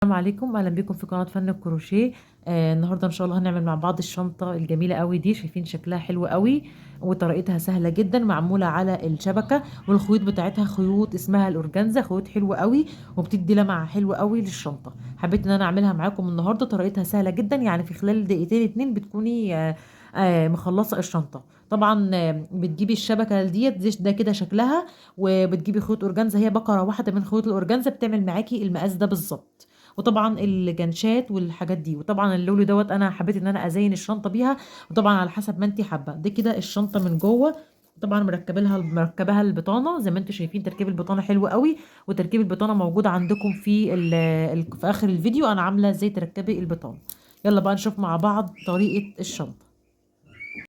السلام عليكم، اهلا بكم في قناة فن الكروشيه. النهارده ان شاء الله هنعمل مع بعض الشنطة الجميلة قوي دي. شايفين شكلها حلو قوي وطريقتها سهلة جدا، معمولة على الشبكة، والخيوط بتاعتها خيوط اسمها الاورجانزا، خيوط حلوة قوي وبتدي لمعة حلوة قوي للشنطه. حبيت ان انا اعملها معاكم النهارده، طريقتها سهلة جدا، يعني في خلال دقيقتين اتنين بتكوني مخلصة الشنطة. طبعا بتجيبي الشبكة ديت ده كده شكلها، وبتجيبي خيوط اورجانزا، هي بقرة واحدة من خيوط الاورجانزا بتعمل معاكي المقاس ده بالظبط، وطبعا الجنشات والحاجات دي. وطبعا اللولو دوت انا حبيت ان انا ازين الشنطة بيها، وطبعا على حسب ما انت حابة. دي كده الشنطة من جوه، طبعا مركبها البطانة زي ما انتم شايفين، تركيب البطانة حلو قوي، وتركيب البطانة موجود عندكم في اخر الفيديو، انا عامله ازاي تركبي البطانة. يلا بقى نشوف مع بعض طريقه الشنطة.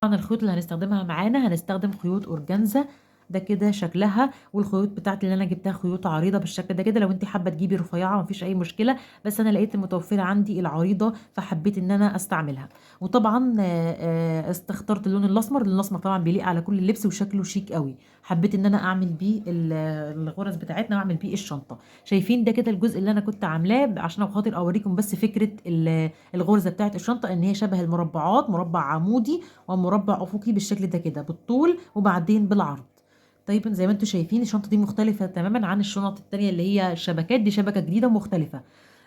طبعا الخيوط اللي هنستخدمها معانا هنستخدم خيوط اورجانزا، ده كده شكلها، والخيوط بتاعتي اللي انا جبتها خيوط عريضة بالشكل ده كده. لو انت حابة تجيبي رفيعة مفيش اي مشكلة، بس انا لقيت المتوفرة عندي العريضة فحبيت ان انا استعملها. وطبعا استخترت اللون الاسمر، اللون الاسمر طبعا بيليق على كل اللبس وشكله شيك قوي، حبيت ان انا اعمل بيه الغرز بتاعتنا واعمل بيه الشنطة. شايفين ده كده الجزء اللي انا كنت عاملاه عشان خاطر اوريكم بس فكرة الغرزه بتاعت الشنطة، ان هي شبه المربعات، مربع عمودي ومربع افقي بالشكل ده كده بالطول وبعدين بالعرض. طيب زي ما انتم شايفين الشنطة دي مختلفة تماما عن الشنط التانية اللي هي الشبكات، دي شبكة جديدة ومختلفة.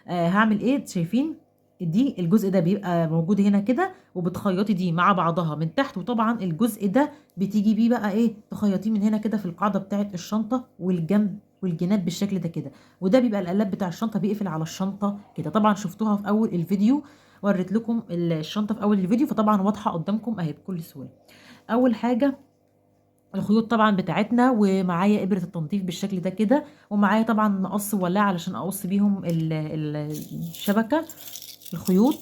هعمل ايه؟ شايفين دي الجزء ده بيبقى موجود هنا كده، وبتخيطي دي مع بعضها من تحت، وطبعا الجزء ده بتيجي بيه بقى ايه، تخيطيه من هنا كده في القاعدة بتاعه الشنطة والجنب والجناب بالشكل ده كده، وده بيبقى القلاب بتاع الشنطة بيقفل على الشنطة كده. طبعا شفتوها في اول الفيديو، وريت لكم الشنطة في اول الفيديو، فطبعا واضحة قدامكم اهي بكل سهولة. اول حاجة الخيوط طبعا بتاعتنا، ومعايا ابره التنظيف بالشكل ده كده، ومعايا طبعا مقص وولاعه علشان اقص بيهم الشبكة الخيوط،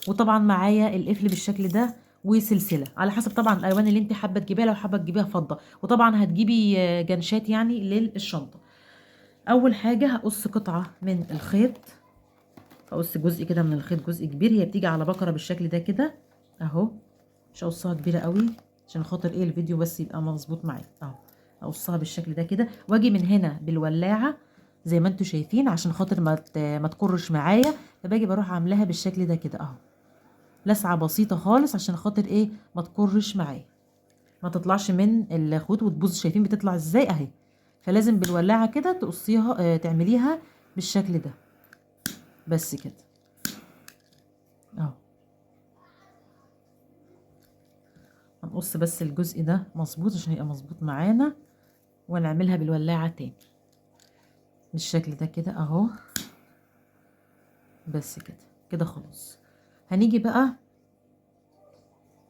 وطبعا معايا القفل بالشكل ده، وسلسلة على حسب طبعا الالوان اللي انت حابة تجيبيها، لو حابة تجيبيها فضة، وطبعا هتجيبي جنشات يعني للشنطه. اول حاجة هقص قطعه من الخيط، هقص جزء كده من الخيط، جزء كبير، هي بتيجي على بكره بالشكل ده كده اهو، مش هقصها كبيرة قوي عشان خاطر ايه الفيديو بس يبقى مظبوط معايا اهو. اقصها بالشكل ده كده، واجي من هنا بالولاعه زي ما انتم شايفين عشان خاطر ما تكرش معايا، فباجي بروح عاملاها بالشكل ده كده اهو، لسعه بسيطة خالص عشان خاطر ايه ما تكرش معايا، ما تطلعش من الخيوط وتبوظ. شايفين بتطلع ازاي اهي، فلازم بالولاعه كده تقصيها، تعمليها بالشكل ده بس كده اهو. هنقص بس الجزء ده مظبوط عشان يبقى مظبوط معانا، ونعملها بالولاعه تاني بالشكل ده كده اهو، بس كده كده خلاص. هنيجي بقى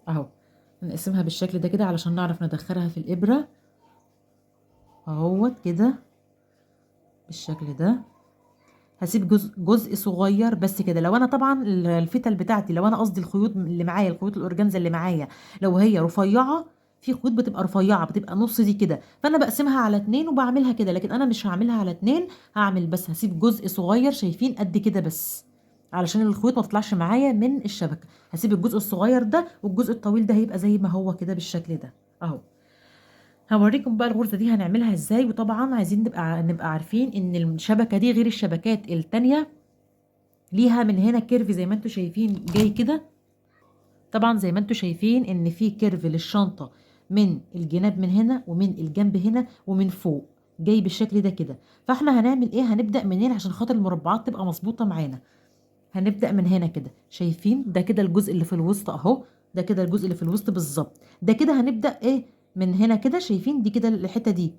اهو نقسمها بالشكل ده كده علشان نعرف ندخلها في الابره اهوت كده بالشكل ده. هسيب جزء صغير بس كده. لو انا طبعا الفتل بتاعتي، لو انا قصدي الخيوط اللي معايا، الخيوط الاورجانزا اللي معايا لو هي رفيعة، في خيوط بتبقى رفيعة بتبقى نص دي كده، فانا بقسمها على 2 وبعملها كده، لكن انا مش هعملها على 2، هعمل بس هسيب جزء صغير شايفين قد كده بس علشان الخيوط ما تطلعش معايا من الشبكة. هسيب الجزء الصغير ده، والجزء الطويل ده هيبقى زي ما هو كده بالشكل ده اهو. هوريكم بقى الغرزه دي هنعملها ازاي. وطبعا عايزين نبقى عارفين ان الشبكة دي غير الشبكات التانية، ليها من هنا curve زي ما انتم شايفين جاي كده. طبعا زي ما انتم شايفين ان في curve للشنطه من الجناب من هنا ومن الجنب هنا ومن فوق جاي بالشكل ده كده. فاحنا هنعمل ايه؟ هنبدا منين عشان خاطر المربعات تبقى مظبوطة معانا؟ هنبدا من هنا كده، شايفين ده كده الجزء اللي في الوسط اهو، ده كده الجزء اللي في الوسط بالظبط. ده كده هنبدا ايه؟ من هنا كده، شايفين دي كده الحتة دي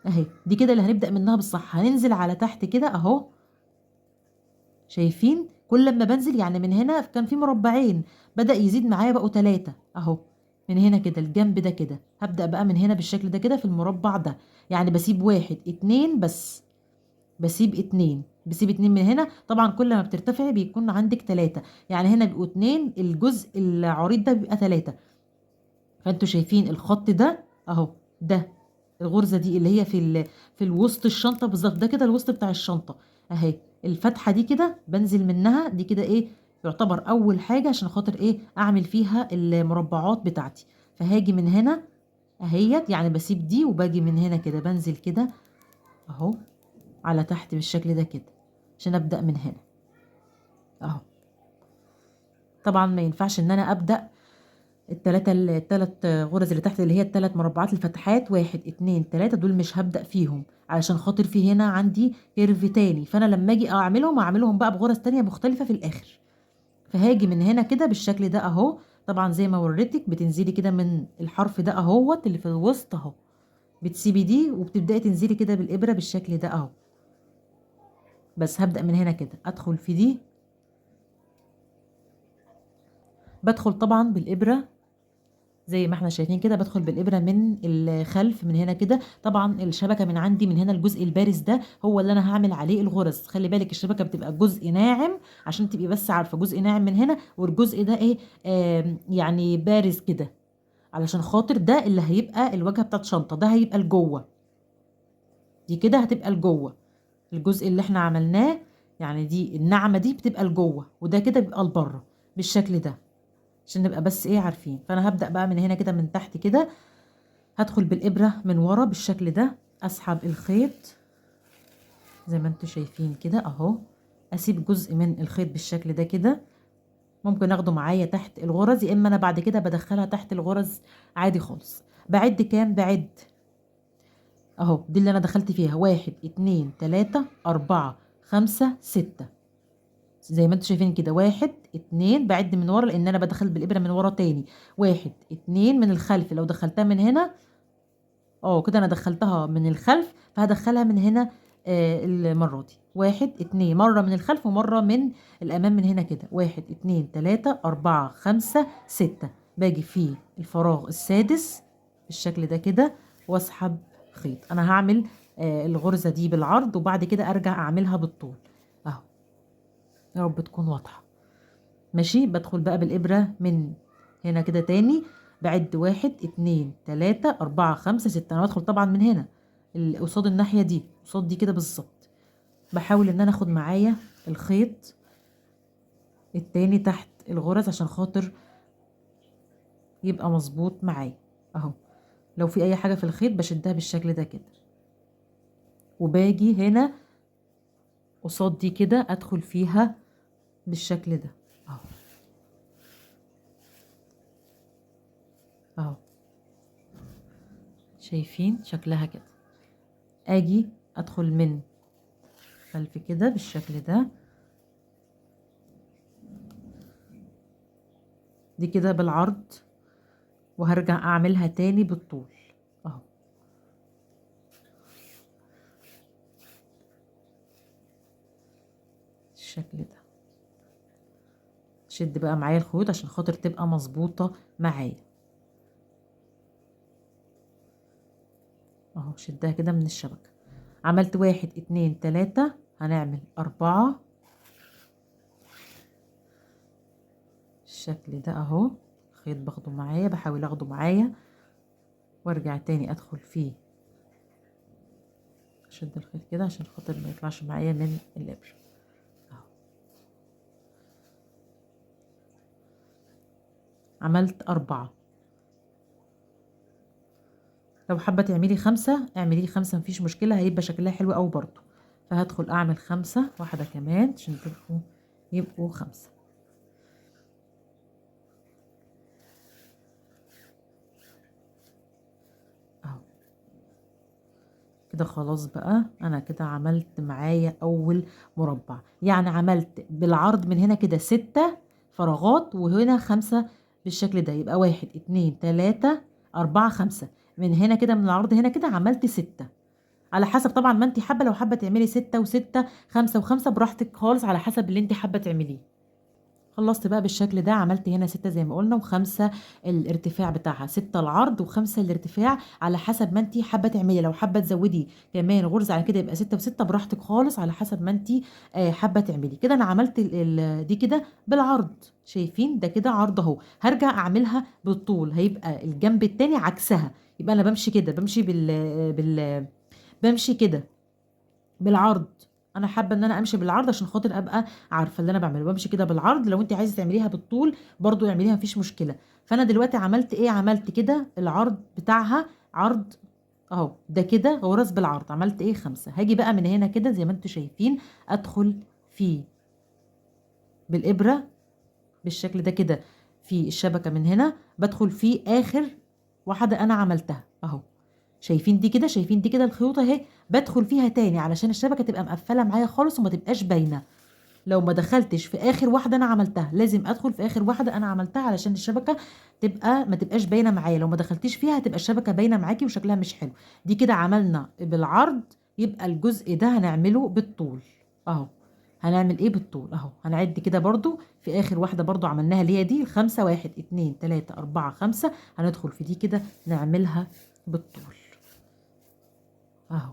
اهي، دي كده اللي هنبدا منها بالصح. هننزل على تحت كده اهو، شايفين كل ما بنزل يعني من هنا كان في مربعين بدا يزيد معايا بقوا 3 اهو، من هنا كده الجنب ده كده. هبدا بقى من هنا بالشكل ده كده في المربع ده، يعني بسيب 1 2 بس، بسيب 2، بسيب 2 من هنا. طبعا كل ما بترتفعي بيكون عندك 3، يعني هنا بيبقوا 2، الجزء العريض ده بيبقى 3. فانتوا شايفين الخط ده اهو، ده الغرزه دي اللي هي في الوسط الشنطة بالظبط، ده كده الوسط بتاع الشنطة اهي، الفتحة دي كده بنزل منها، دي كده ايه يعتبر اول حاجة عشان خاطر ايه اعمل فيها المربعات بتاعتي. فهاجي من هنا اهيت، يعني بسيب دي وباجي من هنا كده بنزل كده اهو على تحت بالشكل ده كده عشان ابدا من هنا. اهو. طبعا ما ينفعش ان انا ابدا التلات غرز اللي تحت اللي هي التلات مربعات الفتحات 1 2 3، دول مش هبدا فيهم علشان خاطر في هنا عندي curve تاني، فانا لما اجي اعملهم اعملهم بقى بغرز تانية مختلفة في الاخر. فهاجي من هنا كده بالشكل ده اهو، طبعا زي ما وريتك بتنزلي كده من الحرف ده اهوت اللي في الوسط اهو، بتسيبي دي وبتبداي تنزلي كده بالابره بالشكل ده اهو. بس هبدا من هنا كده ادخل في دي، بدخل طبعا بالابره زي ما احنا شايفين كده، بدخل بالابره من الخلف من هنا كده. طبعا الشبكة من عندي من هنا الجزء البارز ده هو اللي انا هعمل عليه الغرز. خلي بالك الشبكة بتبقى جزء ناعم عشان تبقي بس عارفه، جزء ناعم من هنا والجزء ده ايه، يعني بارز كده، علشان خاطر ده اللي هيبقى الواجهة بتاعت الشنطة، ده هيبقى لجوه، دي كده هتبقى لجوه الجزء اللي احنا عملناه، يعني دي الناعمة دي بتبقى لجوه وده كده بيبقى لبره بالشكل ده، عشان نبقى بس ايه عارفين. فانا هبدأ بقى من هنا كده من تحت كده، هدخل بالإبرة من ورا بالشكل ده، اسحب الخيط زي ما انتوا شايفين كده اهو، اسيب جزء من الخيط بالشكل ده كده، ممكن اخده معايا تحت الغرز، يا اما انا بعد كده بدخلها تحت الغرز عادي خالص. بعد كام؟ بعد اهو، دي اللي انا دخلت فيها 1 2 3 4 5 6 زي ما انتوا شايفين كده، 1 2، بعد من ورا لان انا بدخل بالابره من ورا تاني، 1 2 من الخلف، لو دخلتها من هنا كده انا دخلتها من الخلف، فهدخلها من هنا المرة دي 1 2، مرة من الخلف ومرة من الامام من هنا كده، 1 2 3 4 5 6. باجي في الفراغ السادس بالشكل ده كده واسحب خيط. انا هعمل الغرزه دي بالعرض وبعد كده ارجع اعملها بالطول اهو، يا رب تكون واضحة. ماشي، بدخل بقى بالابره من هنا كده تاني، بعد 1 2 3 4 5 6. انا بدخل طبعا من هنا قصاد الناحية دي، قصاد دي كده بالظبط. بحاول ان انا اخد معايا الخيط التاني تحت الغرز عشان خاطر يبقى مظبوط معايا اهو. لو في اي حاجة في الخيط بشدها بالشكل ده كده، وباجي هنا قصاد دي كده ادخل فيها بالشكل ده اهو اهو، شايفين شكلها كده. اجي ادخل من خلف كده بالشكل ده، دي كده بالعرض، وهرجع اعملها تاني بالطول اهو. الشكل ده. شد بقى معايا الخيوط عشان خاطر تبقى مظبوطة معايا اهو. شدها كده من الشبكة. عملت 1 2 3، هنعمل 4 بالشكل ده اهو. خيط باخده معايا، بحاول اخده معايا وارجع تاني ادخل فيه، اشد الخيط كده عشان خاطر ما يطلعش معايا من الابره اهو. عملت 4. لو حابة تعملي 5 اعملي 5، مفيش مشكلة، هيبقى شكلها حلو قوي برضو. فهدخل اعمل 5 واحدة كمان عشان يبقوا 5. اهو كده خلاص بقى. انا كده عملت معايا اول مربع، يعني عملت بالعرض من هنا كده 6 فراغات وهنا 5 بالشكل ده، يبقى 1 2 3 4 5. من هنا كده من العرض هنا كده عملت 6، على حسب طبعا ما انت حابة. لو حابة تعملي 6 و6، 5 و5 براحتك خالص، على حسب اللي انت حابة تعمليه. خلصت بقى بالشكل ده، عملت هنا 6 زي ما قلنا و5 الارتفاع بتاعها، 6 العرض و5 الارتفاع، على حسب ما انت حابة تعملي. لو حابة تزودي كمان غرزه على كده يبقى 6 و6 براحتك خالص، على حسب ما انت حابة تعملي. كده انا عملت دي كده بالعرض، شايفين ده كده عرض اهو. هرجع اعملها بالطول، هيبقى الجنب التاني عكسها، يبقى انا بمشي كده، بمشي بال، بال، بمشي كده بالعرض. انا حابة ان انا امشي بالعرض عشان خاطر ابقى عارفه اللي انا بعمله، بمشي كده بالعرض. لو انت عايزه تعمليها بالطول برضو اعمليها مفيش مشكلة. فانا دلوقتي عملت ايه؟ عملت كده العرض بتاعها عرض اهو، ده كده غرز بالعرض. عملت ايه؟ 5. هاجي بقى من هنا كده زي ما انتوا شايفين ادخل في بالإبرة بالشكل ده كده في الشبكة من هنا، بدخل في آخر واحدة أنا عملتها أهو. شايفين دي كده؟ شايفين دي كده الخيوط أهي، بدخل فيها تاني علشان الشبكة تبقى مقفلة معايا خالص وما تبقاش باينة. لو ما دخلتش في آخر واحدة أنا عملتها، لازم أدخل في آخر واحدة أنا عملتها علشان الشبكة تبقى ما تبقاش باينة معايا. لو ما دخلتيش فيها هتبقى الشبكة باينة معاكي وشكلها مش حلو. دي كده عملنا بالعرض، يبقى الجزء ده هنعمله بالطول أهو. هنعمل ايه بالطول اهو؟ هنعد كده برضو في اخر واحدة برضو عملناها اللي هي دي الخمسة، 1 2 3 4 5، هندخل في دي كده نعملها بالطول اهو.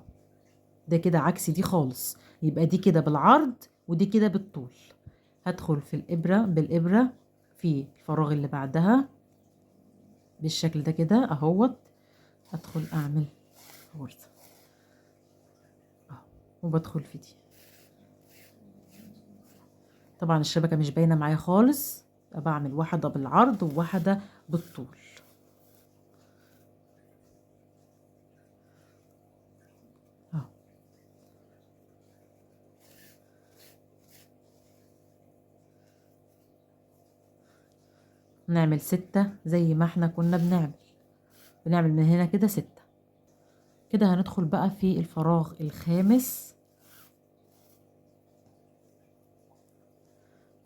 ده كده عكس دي خالص، يبقى دي كده بالعرض ودي كده بالطول. هدخل في الابرة بالابرة في الفراغ اللي بعدها بالشكل ده كده اهوت، هدخل اعمل غرزة اهو وبدخل في دي. طبعا الشبكة مش باينة معايا خالص، بعمل واحدة بالعرض وواحدة بالطول. اهو نعمل 6 زي ما احنا كنا بنعمل من هنا كده 6 كده. هندخل بقى في الفراغ الخامس.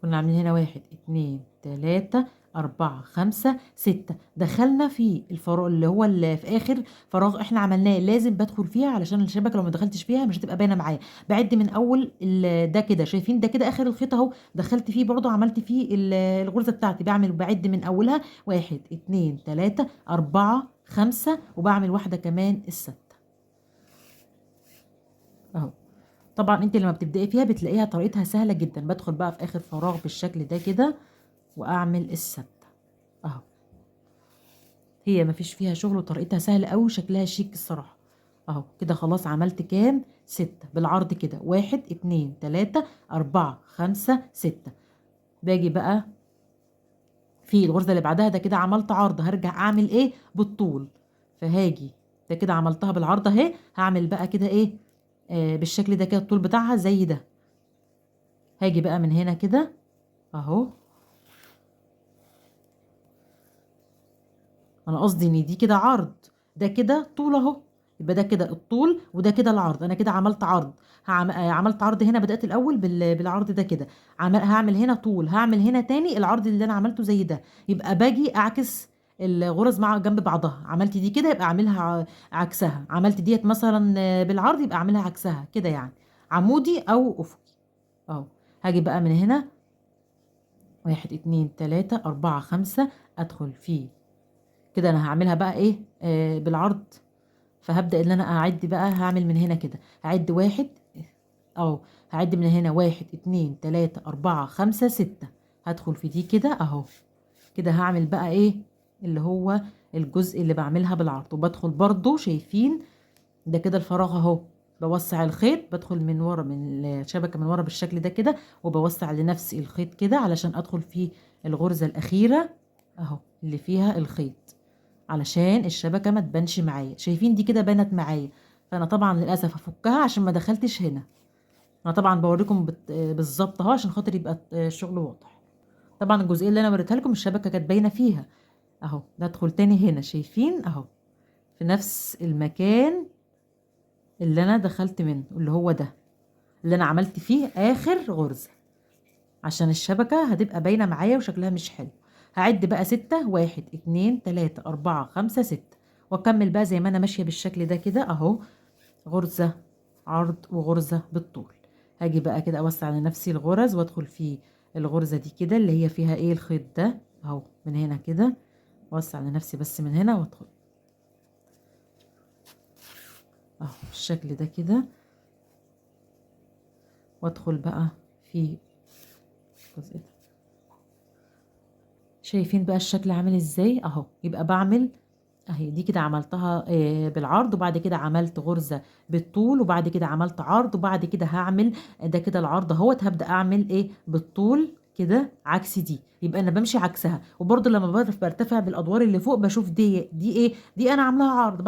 كنا عاملين هنا 1 2 3 4 5 6، دخلنا في الفراغ اللي هو اللي في آخر فراغ احنا عملناه، لازم بدخل فيها علشان الشبكة لو ما دخلتش فيها مش هتبقى باينة معايا. بعد من أول ده كده، شايفين ده كده آخر الخيط أهو، دخلت فيه برضو عملت فيه الغرزة بتاعتي. بعمل بعد من أولها 1 2 3 4 5، وبعمل واحدة كمان الستة أهو. طبعا انت لما بتبدأي فيها بتلاقيها طريقتها سهلة جدا. بدخل بقى في آخر فراغ بالشكل ده كده وأعمل الستة اهو. هي مفيش فيها شغل وطريقتها سهلة قوي وشكلها شيك الصراحة اهو. كده خلاص عملت كام؟ 6 بالعرض كده، 1 2 3 4 5 6. باجي بقى في الغرزة اللي بعدها، ده كده عملت عرض، هرجع اعمل ايه بالطول. فهاجي ده كده عملتها بالعرض اهي، هعمل بقى كده ايه بالشكل ده كده الطول بتاعها زي ده. هاجي بقى من هنا كده اهو، انا قصدي ان دي كده عرض، ده كده طول اهو، يبقى ده كده الطول وده كده العرض. انا كده عملت عرض، عملت عرض هنا، بدأت الاول بالعرض ده كده، هعمل هنا طول، هعمل هنا تاني العرض اللي انا عملته زي ده. يبقى باجي اعكس الغرز مع جنب بعضها، عملت دي كده يبقى اعملها عكسها، عملت ديت مثلا بالعرض يبقى اعملها عكسها كده، يعني عمودي او افقي اهو. هاجي بقى من هنا 1 2 3 4 5، ادخل فيه كده. انا هعملها بقى ايه بالعرض، فهبدأ ان انا اعد بقى، هعمل من هنا كده، هعد 1 اهو، هعد من هنا 1 2 3 4 5 6، هدخل في دي كده اهو. كده هعمل بقى ايه اللي هو الجزء اللي بعملها بالعرض، وبدخل برضو شايفين ده كده الفراغ اهو، بوسع الخيط، بدخل من ورا من الشبكة من ورا بالشكل ده كده، وبوسع لنفسي الخيط كده علشان ادخل في الغرزة الأخيرة اهو اللي فيها الخيط، علشان الشبكة ما تبانش معايا. شايفين دي كده بانت معايا، فأنا طبعا للأسف هفكها عشان ما دخلتش هنا. أنا طبعا بوريكم بالظبط اهو عشان خاطر يبقى الشغل واضح. طبعا الجزئية اللي أنا وريتها لكم الشبكة كانت باينة فيها اهو. ندخل تاني هنا، شايفين اهو في نفس المكان اللي أنا دخلت منه اللي هو ده اللي أنا عملت فيه آخر غرزة، عشان الشبكة هتبقى باينة معايا وشكلها مش حلو. هعد بقى 6، 1 2 3 4 5 6، واكمل بقى زي ما انا ماشية بالشكل ده كده اهو، غرزة عرض وغرزة بالطول. هاجي بقى كده اوسع لنفسي الغرز وادخل في الغرزة دي كده اللي هي فيها ايه الخيط ده اهو من هنا كده، اوسع لنفسي بس من هنا وادخل اهو بالشكل ده كده، وادخل بقى في الجزء ده. شايفين بقى الشكل عامل ازاي اهو. يبقى بعمل اهي دي كده عملتها بالعرض، وبعد كده عملت غرزة بالطول، وبعد كده عملت عرض، وبعد كده هعمل ده كده العرض اهوت، هبدأ اعمل ايه بالطول كده عكس دي، يبقى انا بمشي عكسها. وبرده لما برتفع بالادوار اللي فوق بشوف دي ايه، دي انا عاملاها عرض،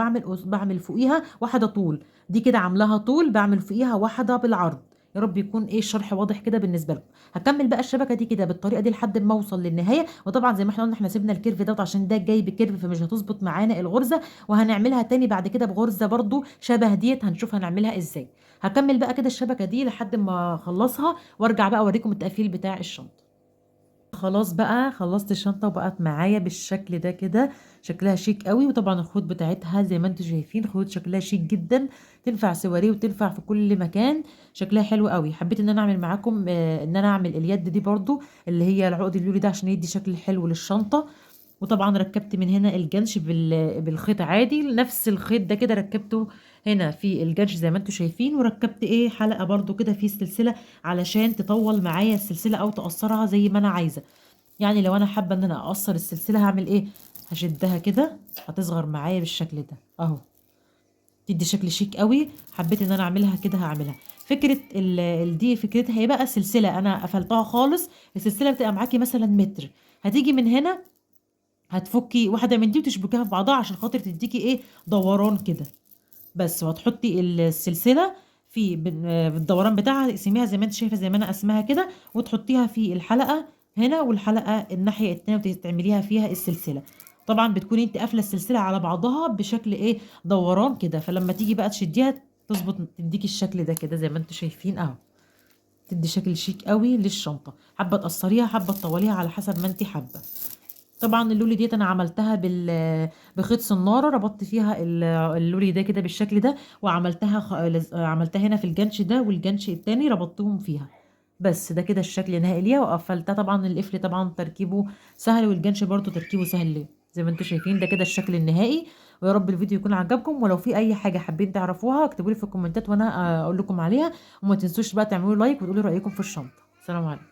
بعمل فوقيها واحدة طول، دي كده عاملاها طول بعمل فوقيها واحدة بالعرض. يا رب يكون ايه الشرح واضح كده بالنسبة لكم. هكمل بقى الشبكة دي كده بالطريقة دي لحد ما اوصل للنهاية. وطبعا زي ما احنا قلنا احنا سيبنا ال curve دوت عشان ده جاي ب curve، فمش هتظبط معانا الغرزه، وهنعملها تاني بعد كده بغرزه برضو شبه ديت، هنشوف هنعملها ازاي. هكمل بقى كده الشبكة دي لحد ما اخلصها وارجع بقى اوريكم التقفيل بتاع الشنطة. خلاص بقى خلصت الشنطة وبقت معايا بالشكل ده كده، شكلها شيك قوي. وطبعا الخيوط بتاعتها زي ما انتم شايفين خيوط شكلها شيك جدا، تنفع سواريه وتنفع في كل مكان، شكلها حلو قوي. حبيت ان انا اعمل معاكم ان انا اعمل اليد دي برضو اللي هي العقد اللولي ده عشان يدي شكل حلو للشنطه. وطبعا ركبت من هنا الجنش بالخيط عادي، نفس الخيط ده كده ركبته هنا في الجنش زي ما انتم شايفين. وركبت ايه حلقة برضو كده في السلسلة علشان تطول معايا السلسلة او تقصرها زي ما انا عايزه. يعني لو انا حابة ان انا اقصر السلسلة هعمل ايه، هشدها كده هتصغر معايا بالشكل ده اهو، تدي شكل شيك قوي. حبيت ان انا اعملها كده هعملها. فكرة دي فكرتها هي بقى سلسلة انا قفلتها خالص. السلسلة بتبقى معاكي مثلا متر، هتيجي من هنا هتفكي واحدة من دي وتشبكيها في بعضها عشان خاطر تديكي ايه دوران كده بس. وهتحطي السلسلة في بالدوران بتاعها، اقسميها زي ما انت شايفه زي ما انا قسمها كده، وتحطيها في الحلقة هنا والحلقة الناحية التانية وتعمليها فيها السلسلة. طبعا بتكوني انت قافله السلسلة على بعضها بشكل ايه دوران كده، فلما تيجي بقى تشديها تظبط تديكي الشكل ده كده زي ما انتم شايفين اهو، تدي شكل شيك قوي للشنطه. حابة تقصريها حابة تطوليها على حسب ما انت حابة. طبعا اللولي ديت انا عملتها بخيط صناره، ربطت فيها اللولي ده كده بالشكل ده، وعملتها عملتها هنا في الجنش ده والجنش التاني ربطتهم فيها بس. ده كده الشكل النهائي ليها. وقفلتها طبعا القفل طبعا تركيبه سهل، والجنش برضو تركيبه سهل زي ما انتم شايفين. ده كده الشكل النهائي. ويا رب الفيديو يكون عجبكم، ولو في اي حاجة حابين تعرفوها اكتبوا لي في الكومنتات وانا اقول لكم عليها. وما تنسوش بقى تعملوا like وتقولوا رايكم في الشنطة. سلام عليكم.